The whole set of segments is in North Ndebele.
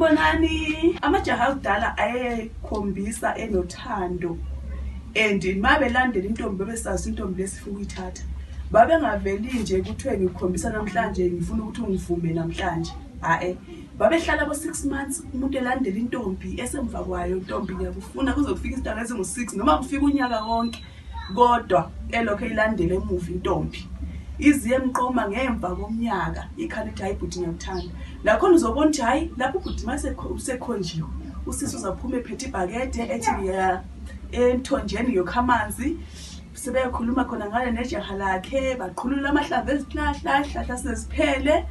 Sanibonani, amajaha akudala ayekhombisa enothando and mabelandela intombi besazi intombi lesifuna uyithatha. Babengaveli nje kuthiwe ngikhombisa namhlanje ngifuna ukuthi ungivume namhlanje. Babehlala bo 6 months umuntu elandela intombi esemva kwayo intombi ngiyakufuna kuzofika isidanga esingu6 noma kufika unyaka wonke kodwa elokho ilandele emuva intombi. Iziye emqoma ngemva komnyaka ikhalithi hayi bhuti ngiyakuthanda. Lakho uzobona ukuthi hayi lapho bhuti mase usekhonjiwe usisi uzaphuma ephethe ibhakede ethi ngiya emthonjeni yokhamanzi sebekhuluma khona ngale nejaha lakhe baqhulula amahlamvu ezihlahla seziphele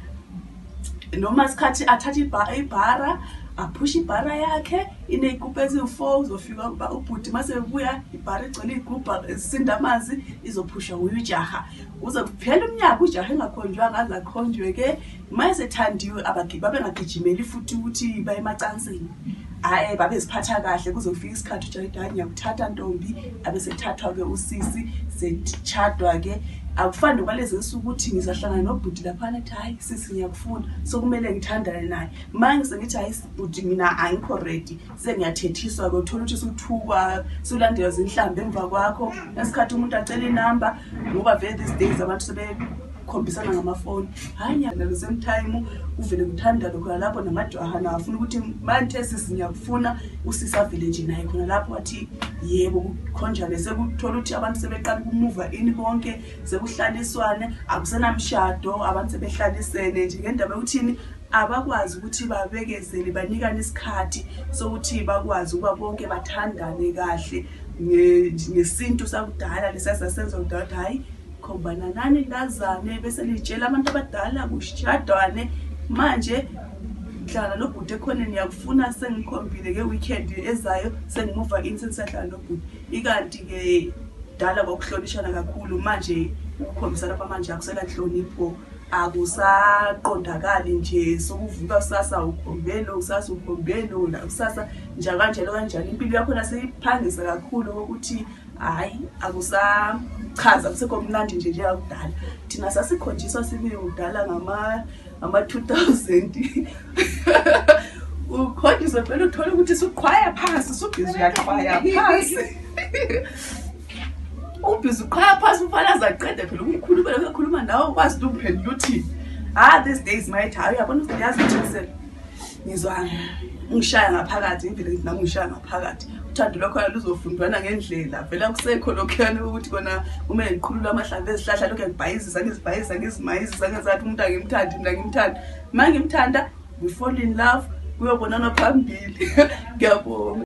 noma isikhathi athatha ibhara aphusha ibhara yakhe ineyigubhu ezi4 uzofika ubhuti mase ebuya ibhara igcwele igubhu esinda amanzi izophusha uyijaha uzophela umnyaka ujaha engakhonjwanga aze akhonjwe ke mase thandiwe babengagijimeli futhi ukuthi baye emacansini. Babeziphatha kahle kuzofika isikhathi uJayidani ngiyakuthatha ntombi abesethathwa ke usisi sechadwa ke akufani nokwalezi insuku ukuthi ngizahlangana nobhuti lapha ethi hayi sisi ngiyakufuna sokumele ngithandane naye manje sengithi hayi bhuti mina angikho ready sengiyathethiswa ke uthola ukuthi suthukwa sulandela zinhlambe emva kwakho nesikhathi umuntu acela inamba ngoba vele these days abantu sebekhombisana ngamafoni hayi ngiyalo same time uvele kuthanda lokho lapho namajaha nafuna ukuthi manje sisi ngiyakufuna usisi avele nje naye khona lapho wathi yebo kukhonjane sekuthola ukuthi abantu sebeqala ukumuva ini bonke sekuhlaliswane akusenamshado abantu sebehlalisene nje ngendaba yokuthini abakwazi ukuthi babekezele banikane isikhathi sokuthi bakwazi ukuba bonke bathandane kahle ngesintu sakudala lesasenza udala hayi khombana nani lazane bese litshela abantu abadala kushadwane manje ngihlala nobhuti ekhoneni ngiyakufuna sengikhombile ke weekend ezayo sengimuva sengisahlala nobhuti ikanti ke dala kokuhlonishana kakhulu manje ukukhombisana lapha manje akusela inhlonipho akusaqondakali nje sokuvuka kusasa ukhombelo kusasa ukhombelo la kusasa njalo kanjani impilo yakho naseyiphangisa kakhulu ukuthi hayi akusachaza kusekho mnandi nje yakudala thina sasikhonjiswa sibe udala ngama 2000 ukhonjiswa phela uthola ukuthi suqhwaya phansi subhizi uyaqhwaya phansi ubhizi uqhwaya phansi ufana zaqeda phela ukukhuluma nawe ukwazi ukuphendula uthini these days my time uyabona ukuthi yazi ukuthi ngizwa ngishaya ngaphakathi imvelo nami ngishaya ngaphakathi uthando lokho luzofundwana ngendlela vela kusekho lokhana ukuthi kona kumele ngiqhulula amahlamvu ezihlahla lokho ngibhayizisa ngizimayizisa ngezathi umuntu angimthandi mina ngimthanda manje ngimthanda we fall in love kuyobonana phambili ngiyabonga.